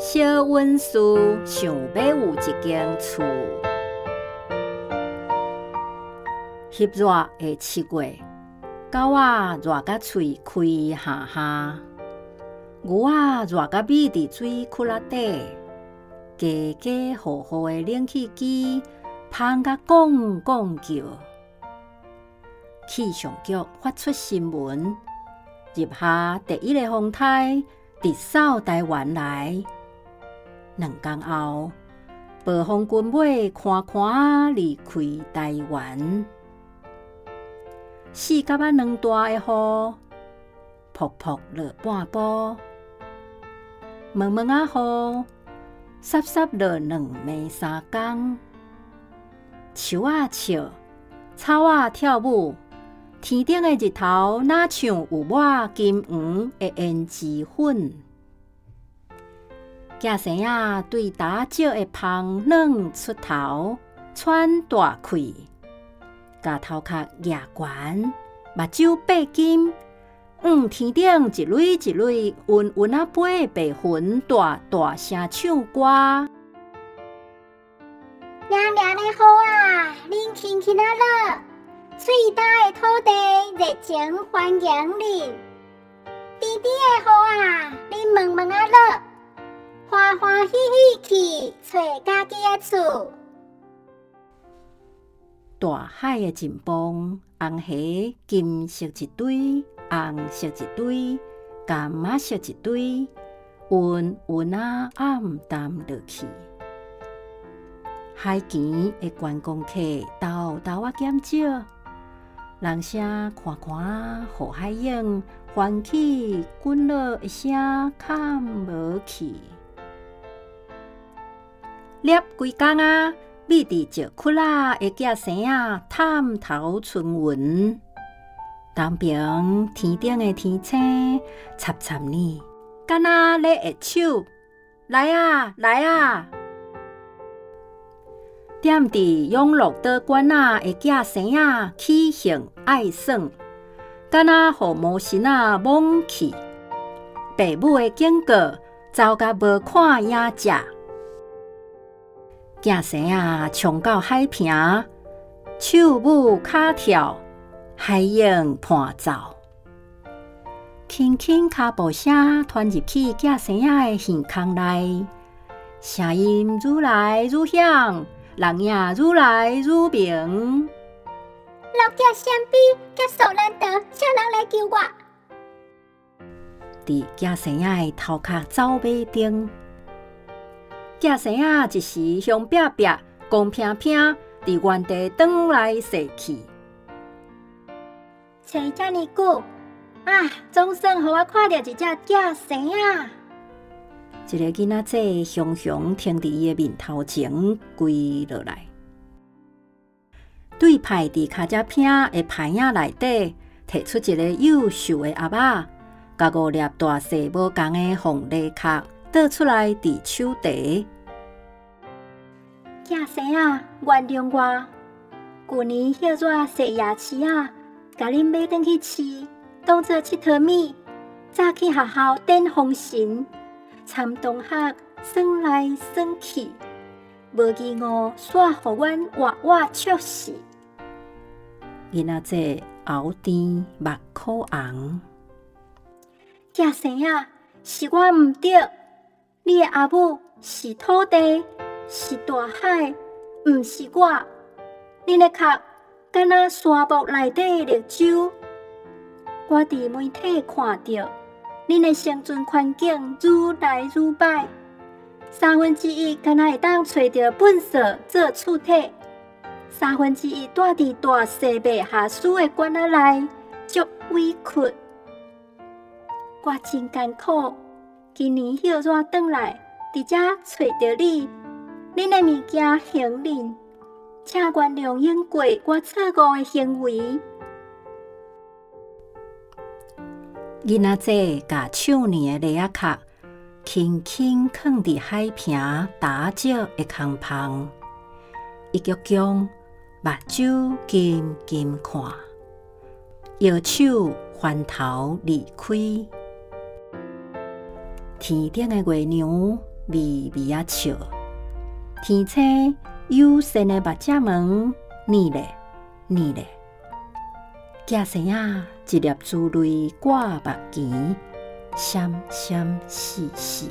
小溫士想欲有一間厝。翕熱的7月，狗仔熱甲喙開哈哈，牛仔熱甲覕佇水窟仔底，家家戶戶的冷氣機芳甲咣咣叫。氣象局發出新聞：入夏第一個風颱直掃台灣來。2工後，暴風圈尾寬寬離開台灣。四角仔兩大的雨，噗噗落半晡，毛毛仔雨，濕濕落2暝3工。樹仔笑，草仔跳舞，天頂的日頭若像有抹金黃的胭脂粉。囝生仔對打石的芳軟出頭，喘大氣，共頭殼舉懸，目睭擘金，向天頂一蕊一蕊勻勻仔飛的白雲，大大聲唱歌。涼涼的雨啊，恁輕輕仔落，喙焦的土地熱情歡迎恁。甜甜的雨啊，恁慢慢仔落，歡歡喜喜去揣家己的厝。大海的前方，紅霞金色一堆，紅色一堆，柑仔色一堆，勻勻仔暗淡落去。海墘的觀光客沓沓仔減少，人聲寬寬，予海湧翻起滾落的聲崁無去。攝規工仔，覕佇石窟仔的囝生仔探頭春雲。東爿天頂的天星插插呢，敢若咧揮手，來啊來啊！踮佇永樂島館仔的囝生仔起興愛耍，敢若予魔神仔罔去。爸母的警告，走甲無看影食。囝生仔衝到海坪，手舞跤跳，海湧伴奏，輕輕跤步聲傳入去囝生仔的耳孔內，聲音愈來愈響，人影愈來愈明。老囝閃避，結束難逃，啥人來救我？佇囝生仔的頭殼走馬燈，囝生仔一時雄煏煏，光平平，佇原地轉來踅去。揣遮爾久啊，總算予我看著一隻囝生仔。一个囡仔仔雄雄停佇伊的面頭前跪落來，對派佇跤跡坪的牌仔內底，提出一个幼瘦的阿伯，共五粒大細無仝的鳳梨殼倒出來佇手提。囝生仔，原諒我，舊年葉熱洗夜市仔，共恁買轉去飼，當做𨑨迌物。早去學校典封神，參同學耍來耍去，無疑誤，煞予阮活活笑死。囡仔仔喉甜目苦紅。囝生仔，是我毋對，你的阿母是土地，是大海，毋是我。恁的殼敢若沙漠內底的綠洲，我佇媒體看著，恁的生存環境愈來愈䆀，1/3敢若會當揣著糞掃做厝體，1/3住佇大細袂下輸的罐仔內，足委屈。我真艱苦，今年葉熱轉來，佇遮揣著你，恁的物件還恁，請原諒永過我錯誤的行為。囡仔仔共手捏的梨仔殼輕輕囥佇海坪礁石的空縫，伊鞠躬，目睭金金看，搖手翻頭離開。天頂的月娘微微仔笑。天青友善的目仔毛，暝咧暝咧。寄生仔一粒珠淚掛目墘，閃閃爍爍。